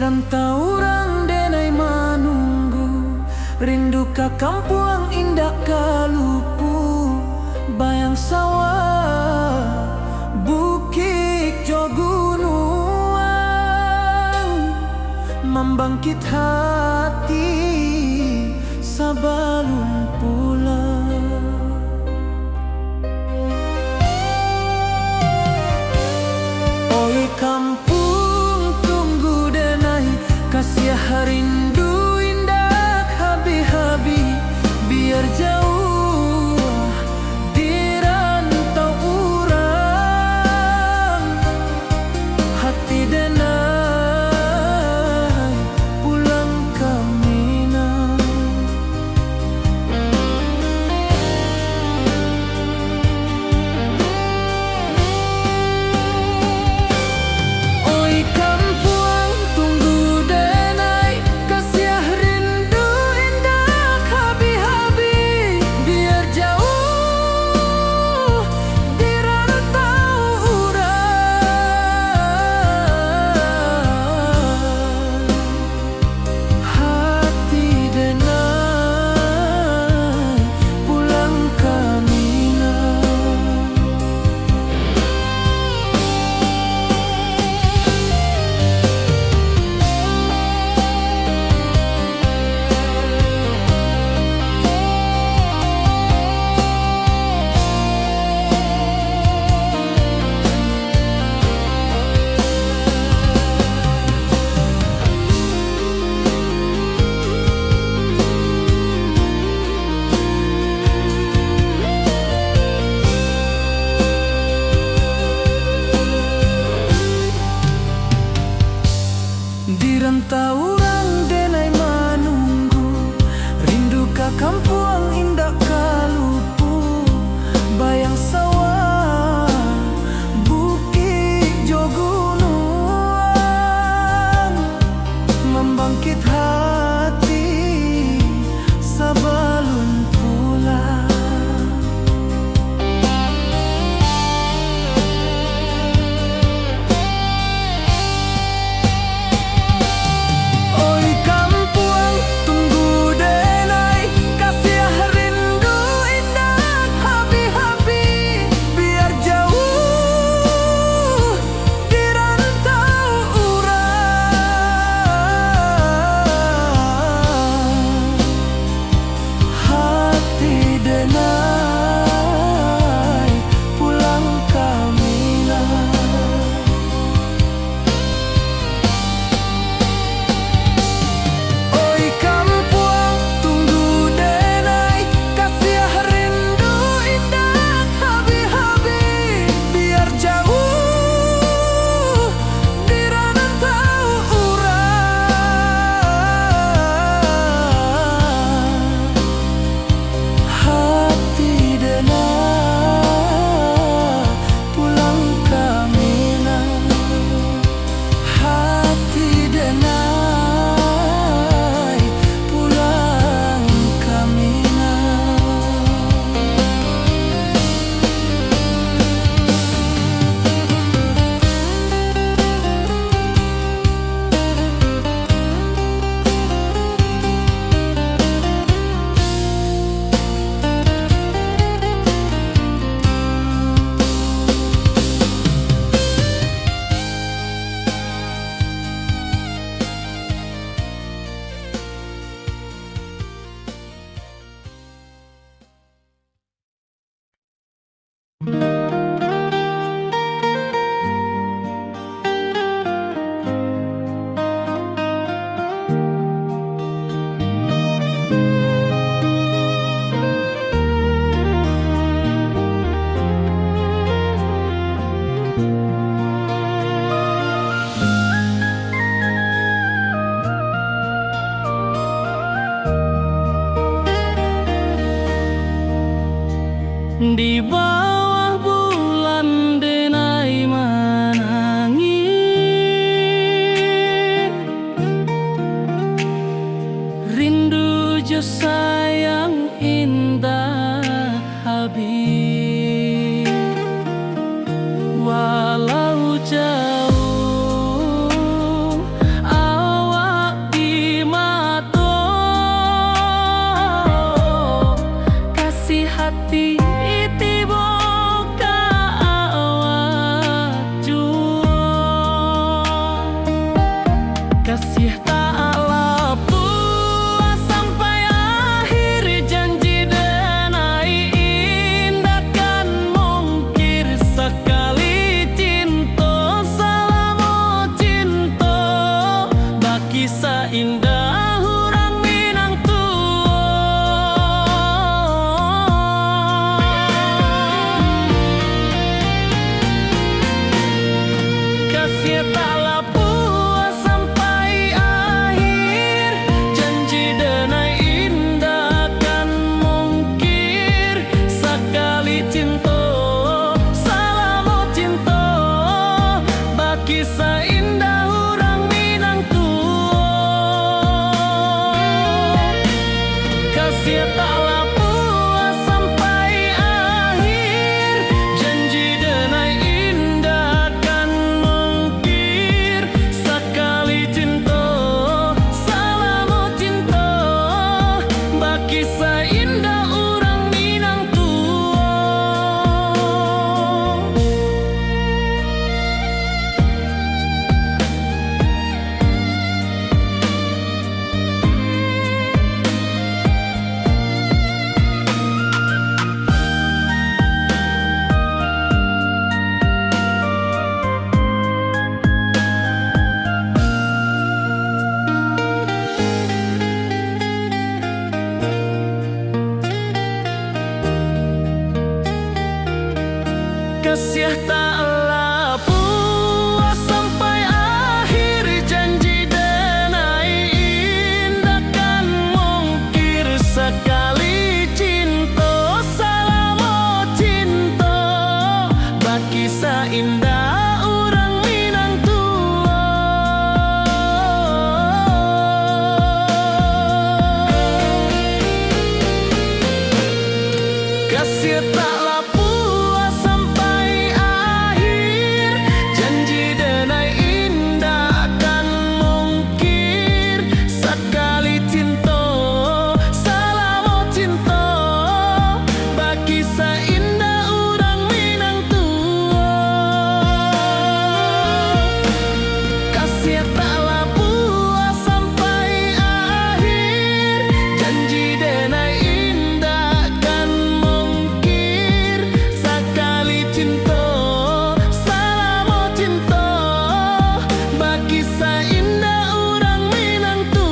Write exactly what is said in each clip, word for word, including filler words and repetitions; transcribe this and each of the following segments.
Rantau urang denai manunggu, rindu ka kampuang indak ka lupu, bayang sawah, bukik jo gunuang, mambangkit hati sabalun pulang. Oi kampuang, tunggu denai, kasiah rindu indak habih-habih, biar jauah di rantau urang, hati denai pulang ka Minang. Oi kampuang, tunggu denai, kasiah rindu indak habih-habih, biar jauah di rantau urang, hati denai pulang ka Minang. Di rantau urang denai manunggu, rindu ka kampuang indak ka lupu, bayang sawah, bukik jo gunuang, mambangkit hati sabalun pulang. Oi kampuang, tunggu denai, kasiah Kasih tak lapuah sampai akhir, janji denai indak kan mungkir, sakali cinto, salamo cinto, bakisah indah urang Minang tuo. Kasih tak lapuah sampai akhir, janji denai indak kan mungkir, sakali cinto, salamo cinto, bakisah indah urang Minang tuo. Kasih tak lapuah sampai akhir, janji denai indak kan mungkir, sakali cinto, salamo cinto, bakisah indah urang Minang tuo. Kasiah tak lapuah sampai akhir, janji denai indak kan mungkir, sakali cinto, salamo cinto, bakisah indah urang Minang tuo. Kasiah tak lapuah sampai akhir, janji denai indak kan mungkir, sakali cinto, salamo cinto, bakisah indah urang Minang tuo. Kasiah tak lapuah sampai akhir, janji denai indak kan mungkir, sakali cinto, salamo cinto, bakisah indah urang Minang tuo.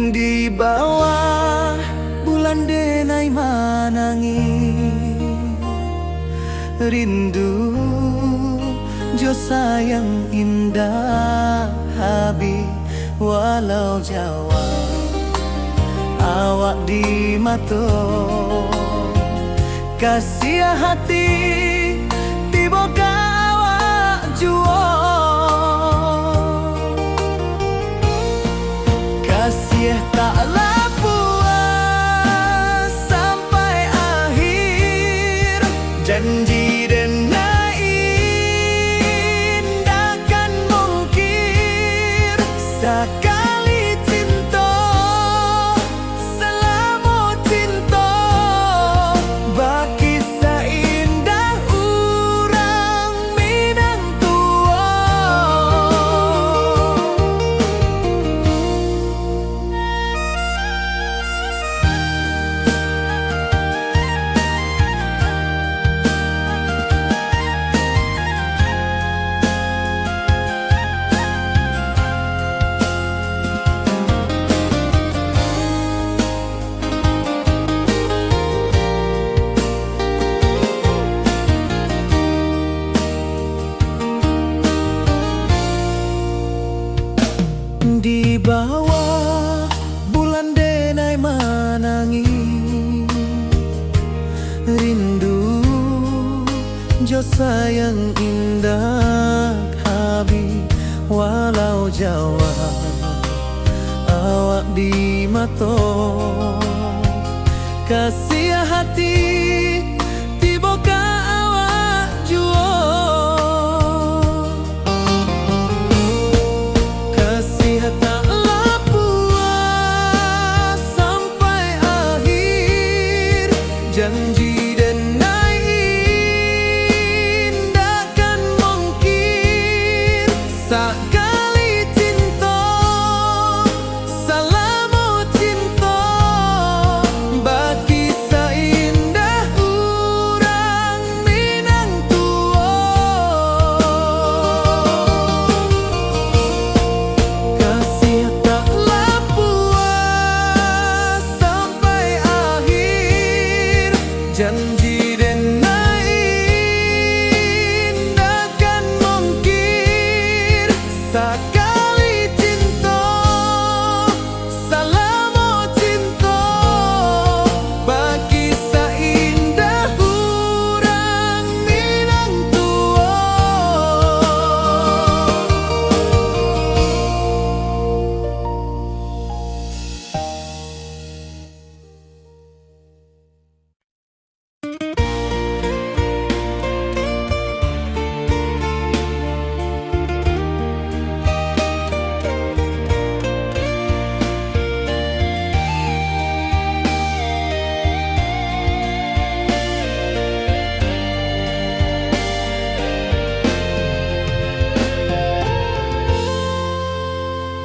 Di bawah bulan denai manangih, rindu jo sayang indak habih, walau jauah awak di mato. Kasiah hati tibo ka awak juo. Kasiah tak lapuah sampai akhir, janji denai indak kan mungkir, sakali cinto, salamo cinto, bakisah indah urang Minang tuo. Indak habih walau jauah awak di mato, kasiah hati tibo ka awak juo. Kasiah tak lah puas sampai akhir, janji denai indak kan mungkir. Sakali cinto, salamo cinto, bakisah indah urang Minang tuo. Kasiah tak lah puas sampai akhir, janji denai indak kan mungkir. Sakali cinto, salamo cinto, bakisah indah urang Minang tuo.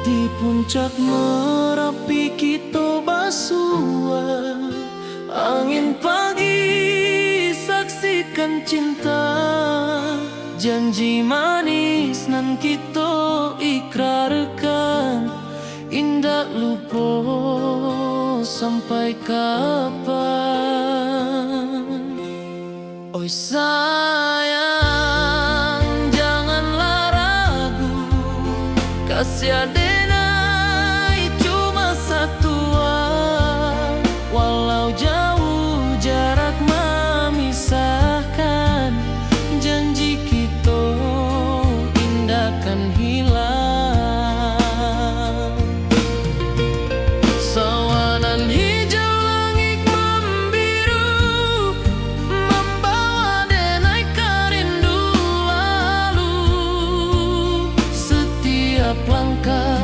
Di puncak Marapi kito basua, angin pagi saksikan cinta, janji manis nan kito ikrarkan, indak lupo sampai kapan. Oi sayang, janganlah ragu, kasiah denai cuma satua. Walau jauh jarak mamisahkan, janji kito indak kan hilang. Sawanan hijau langik mambiru, mambawa denai ka rindu lalu. Satiap langkah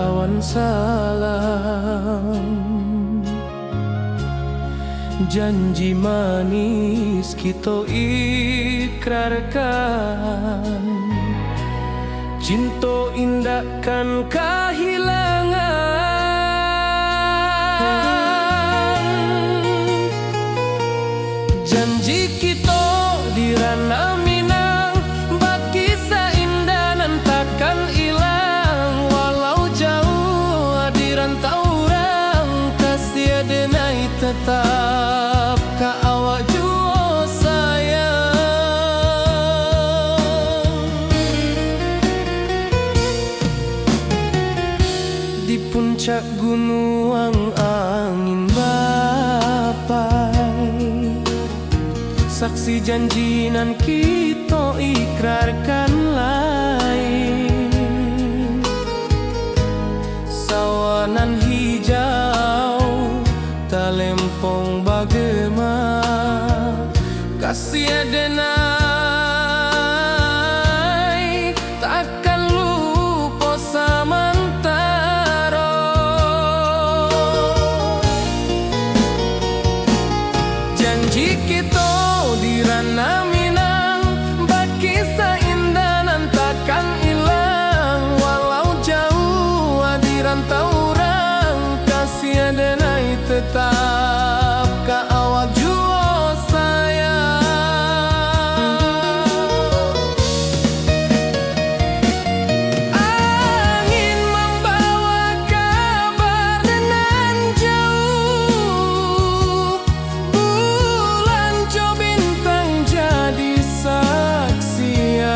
Kawan salam, janji manis kito ikrarkan, cinto indak kan kahilangan. Janji kito di Ranah Minang, bakisah indah nan takkan ilang. Walau jauah di rantau urang, kasih denai tetap ka awak juo sayang. Di puncak gunuang angin bapai, saksi janji nan kito ikrarkan lai. Sawah nan hijau, talempong bagema, kasih denai takkan lupo samantaro. Janji kito di Ranah Minang, bakisah indah nan takkan ilang. Walau jauah di rantau urang, kasih denai tetap ka awak juo sayang. Angin mambawa kabar nan jauah, bulan jo bintang jadi saksian.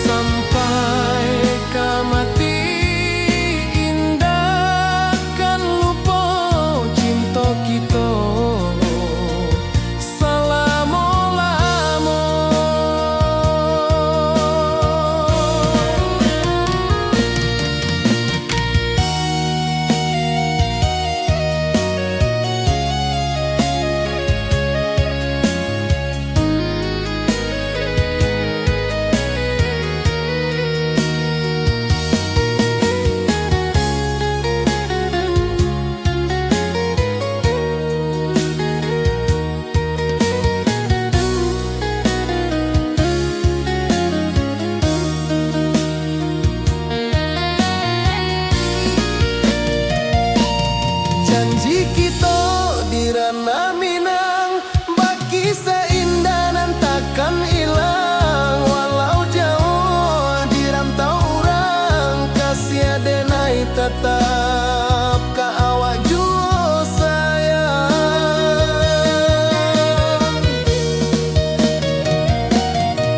Sampai ka mati indak kan lupo cinto kito salamo-lamo. Janji kito di Ranah Minang, bakisah indah nan takkan ilang. Walau jauah di rantau urang, kasih denai tatap ka awak juo sayang.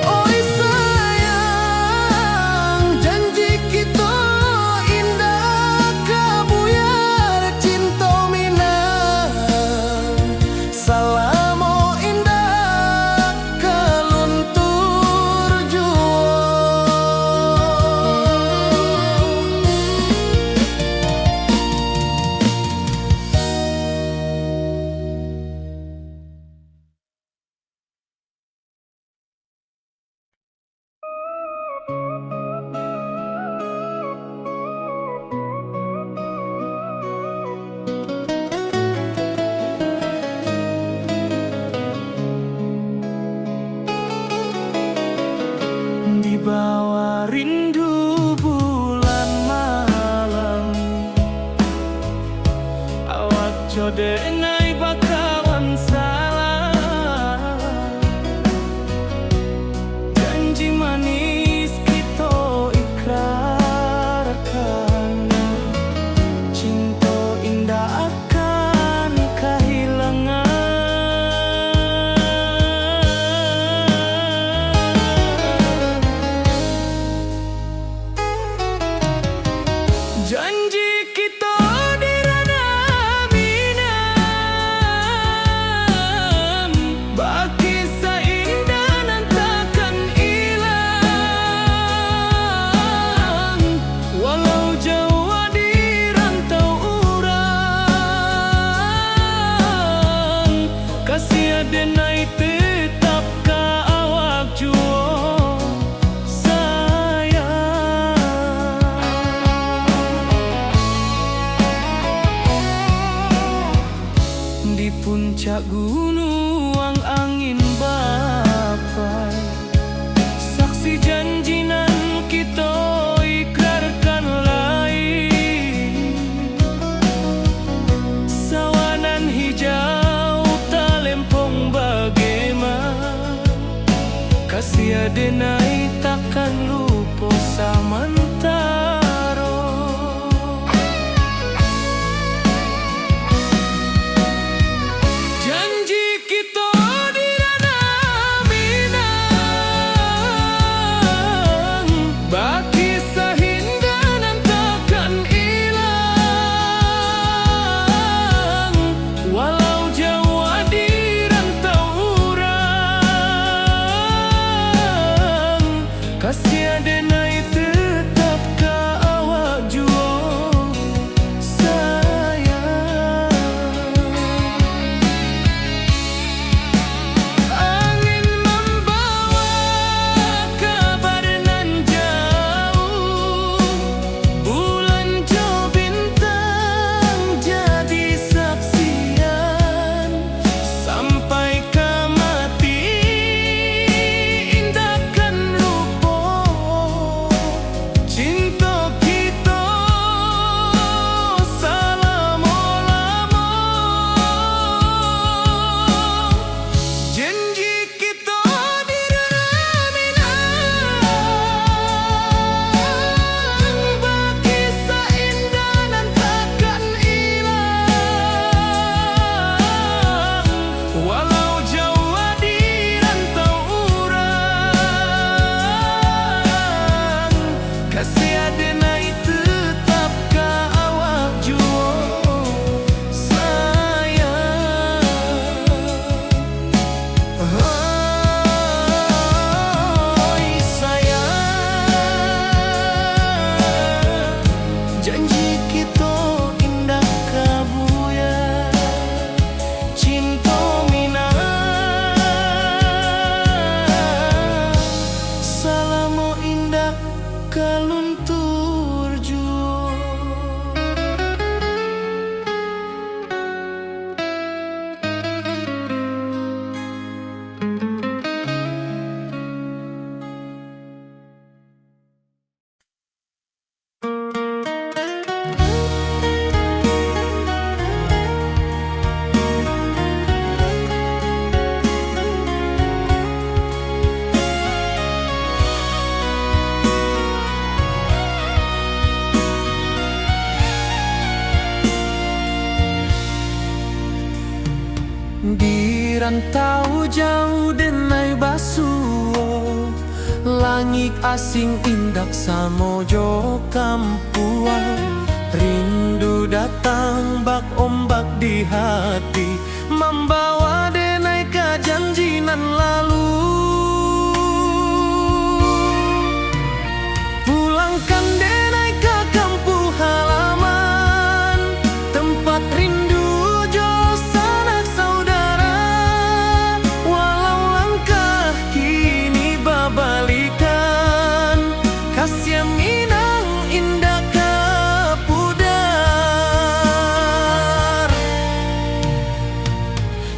Oi sayang, janji kito indak ka buyar, cinto Minang salamo indak ka luntur juo. Di bawah rindu bulan malam, awak jo denai bakawan salam. Janji manis kito ikrarkan, cinto indak akan kahilangan. Janji kito di Ranah Minang, bakisah indah nan takkan ilang. Walau jauah di rantau urang, kasih denai tetap ka awak juo sayang. Cak gunuang angin bapai, saksi janji nan kito ikrarkan lai. Sawanan hijau talempong bagema, kasih adenai takkan lupo samantaro. Janji kito di Ranah Minang, bakisah indah nan takkan ilang. Walau jauah di rantau urang, kasih adenai tetap ka awak juo, sayang. Angin mambawa kabar nan jauah, bulan jo bintang jadi saksian. Sampai ka mati indak kan lupo, cinto kito salamo-lamo. Janji kito di Ranah Minang, bakisah indah nan takkan ilang. Walau jauah di rantau urang, kasih adenai tetap ka awak juo, sayang. Hoi sayang, janji kito indak ka buyar. Cinto Minang salamo indak ka luntur juo. Di rantau jauah denai basuo, langik asing indak samo jo kampuang. Rindu datang bak ombak di hati, mambawa denai ka janji nan lalu. Pulangkan denai ka kampuang halaman, tempat rindu jo sanak saudara. Walau langkah kini babalikan, kasih Minang indak ka pudar.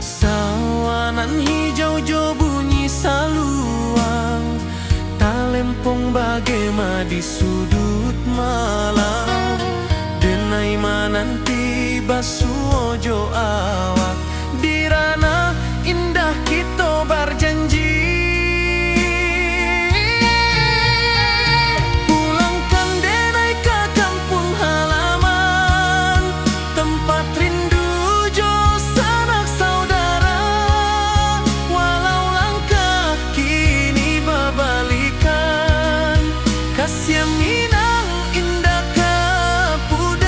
Sawanan hijau jo bunyi saluang, talempong bagema di suduik malam. Denai mananti basuo jo awak, di Ranah Indah kito barjanji. Pulangkan denai ka kampuang halaman, tempat rindu jo sanak saudara. Walau langkah kini babalikan, kasih Minang indak ka pudar.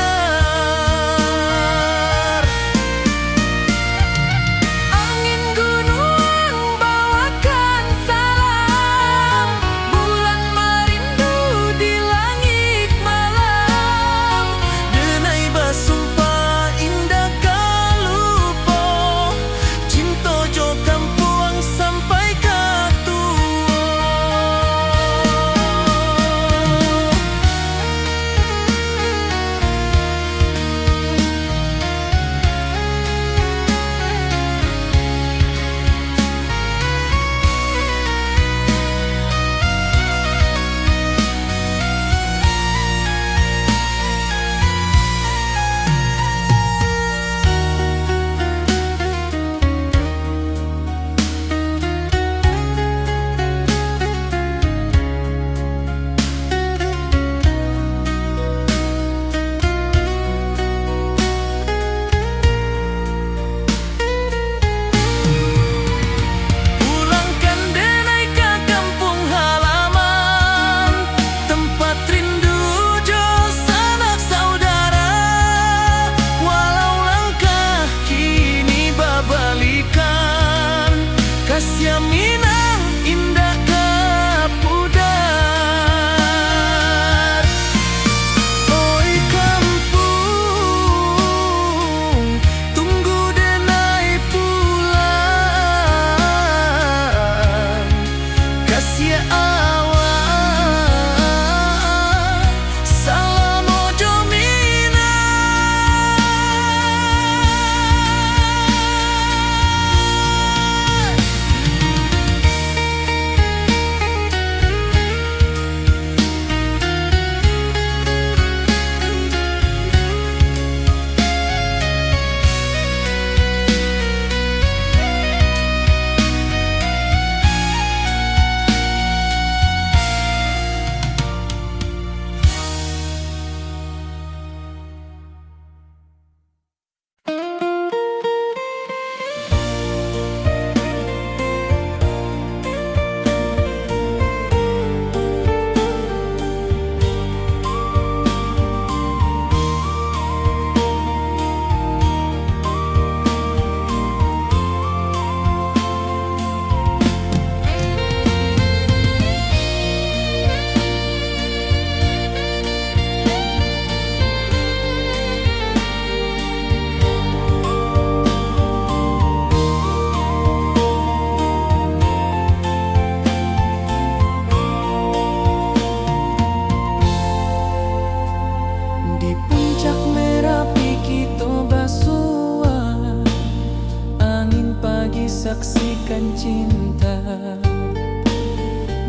Kan cinta,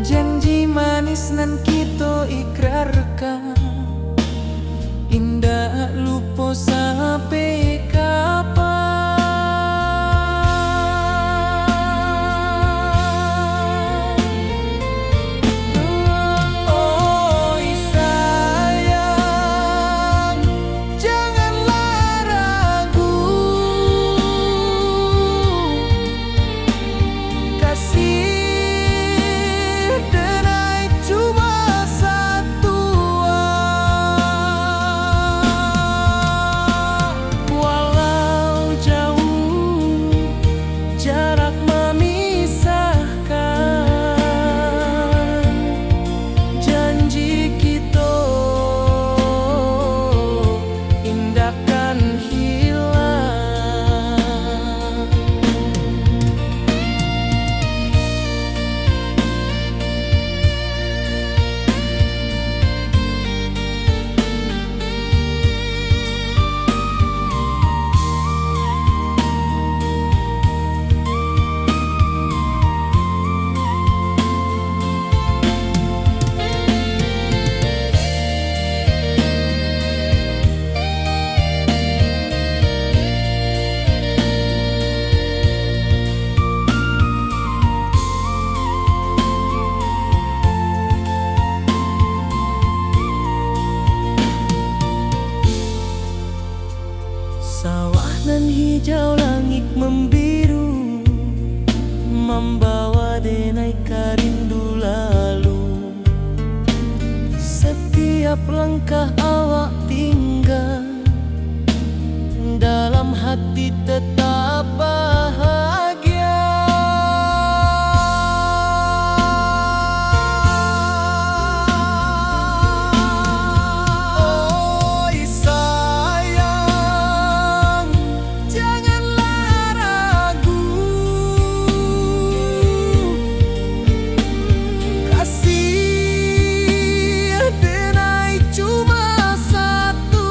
janji manis nan kito ikrarkan, indak lupo sampai kapan. Oi sayang, janganlah ragu, kasih denai cuma satu. Walau jauh jarak memisahkan, janji kito indak kan hilang. Sawah nan hijau, langik mambiru, mambawa denai ka rindu lalu. Satiap langkah awak tingga, dalam hati tetap bahagia. Oi sayang, janganlah ragu, kasih denai cuma satu.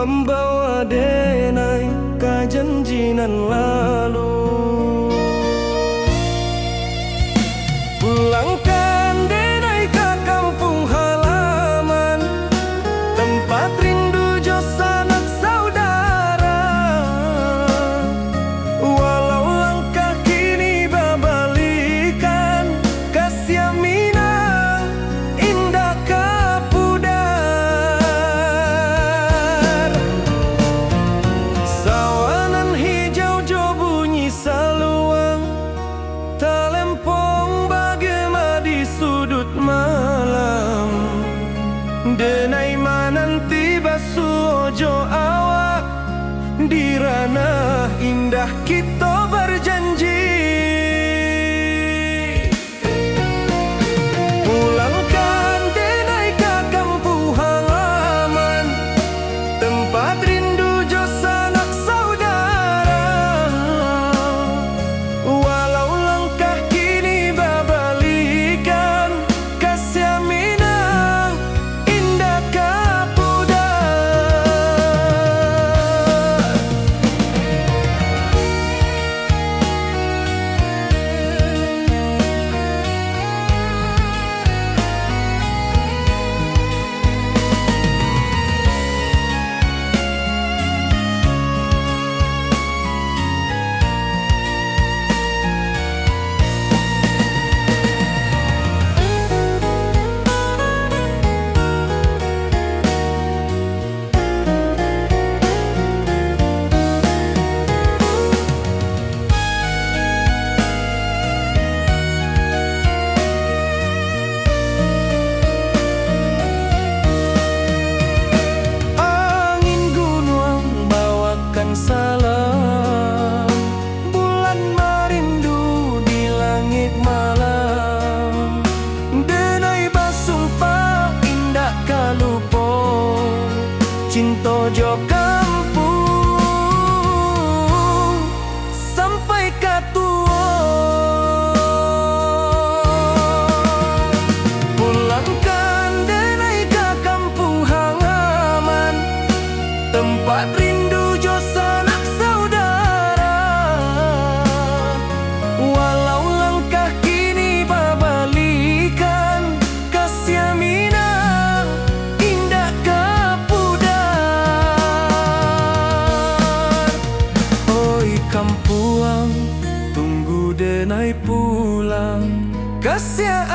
Bawa denai ka janji nan lalu. Pulangkan denai ka kampuang halaman, tempat rindu jo sanak saudara. Walau langkah kini babalikan, kasiah Minang indak ka pudar. Sawah nan hijau jo bunyi saluang, talempong bagema di suduik malam. Denai mananti basuo jo awak, di ranah indah kito bajanji. Pulangkan denai ka kampuang halaman, tempat rindu jo sanak saudara. Walau langkah kini babalikan, kasiah Minang indak ka pudar. Angin gunuang bawakan salam, bulan marindu di langik malam. Denai basumpah indak ka lupo, cinto jo kampuang sampai ka tuo. Pulangkan denai ka kampuang halaman, tempat rindu jo sanak saudara. Walau langkah kini babalikan, kasiah Minang indak ka pudar. Oi kampuang, tunggu denai pulang, kasiah